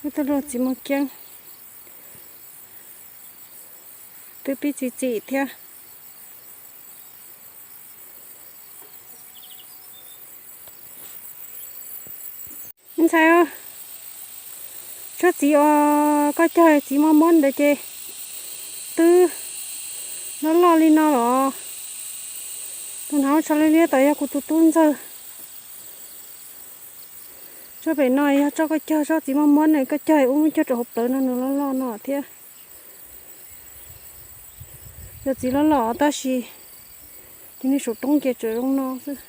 Ib tug luaj txiv muag kiab, twb pib txi txim thiab. Ntxhais, tsob txiv uas koj cog txiv muag muab ntawd ces twb loj loj li no los. Tus hnav tsho liab liab tod yog kuv tus tub ntxawg. Tsob pem no yog tsob koj cog, tsob txiv muag muab ne, koj cog ub muab cog rau hauv plawv no nws loj loj no thiab. Cov txiv loj loj tab sis ces nej saum roob ces tseem zoo no xwb.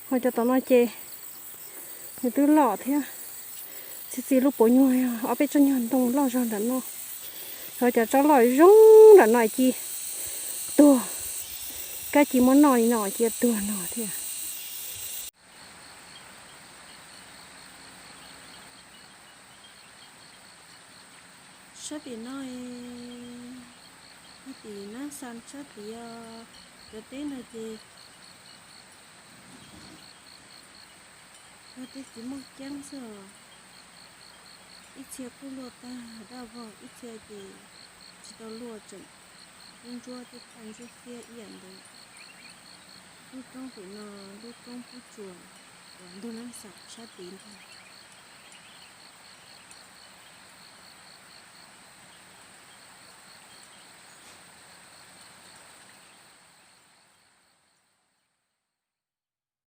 Ho cov tom no ces nws twb loj thiab. Txi txi lub puav nyuag yog ob peb tsob nyuag ntoo loj zog nram no. Ho cov tsob loj zoo nram no cia tuag, kab cia muab noj li no cia tuag no thiab. Sab tim no, tim Nab Xas sab tid, cov teb no ces yog tej txiv muag ceeb xwb os. Ib txhia kuj luaj tag daj vog, ib txhia ces tsis tau luaj, tseem ntsuab ntsuab tej thaj ntsuab xiab ib yam ntawd. Lub roob pem no, lub roob pub tsuas uas ntug Nab Xas sab tid ntag.